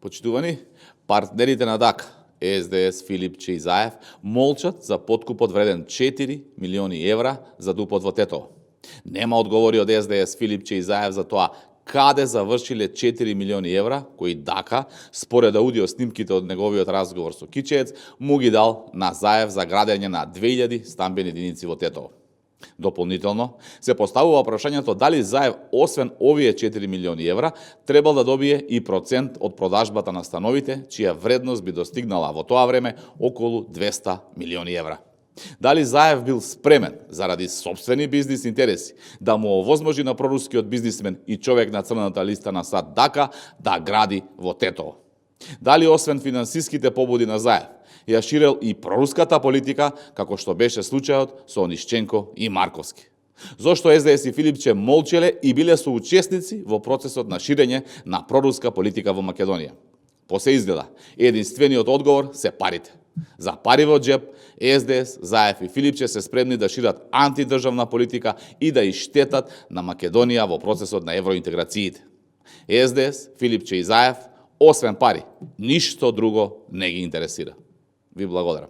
Почитувани, партнерите на ДАК, СДС, Филипче и Заев, молчат за подкупот вреден 4 милиони евра за ДУП-от во Тетово. Нема одговори од СДС, Филипче и Заев за тоа каде завршиле 4 милиони евра, кои ДАКа, според аудио снимките од неговиот разговор со Кичеец, му ги дал на Заев за градење на 2000 стамбени единици во Тетово. Дополнително, се поставува прашањето дали Заев, освен овие 4 милиони евра, требал да добие и процент од продажбата на становите, чија вредност би достигнала во тоа време околу 200 милиони евра. Дали Заев бил спремен, заради собствени бизнис интереси, да му овозможи на прорускиот бизнисмен и човек на црната листа на САД ДАКа да гради во Тетово. Дали освен финансиските побуди на Заев, ја ширел и проруската политика, како што беше случајот со Онишченко и Марковски. Зошто СДС и Филипче молчеле и биле соучесници во процесот на ширење на проруска политика во Македонија? По се изгледа, единствениот одговор се парите. За пари во джеп, СДС, Заев и Филипче се спремни да шират антидржавна политика и да иштетат на Македонија во процесот на евроинтеграциите. СДС, Филипче и Заев, освен пари, ништо друго не ги интересира. Ви благодарам.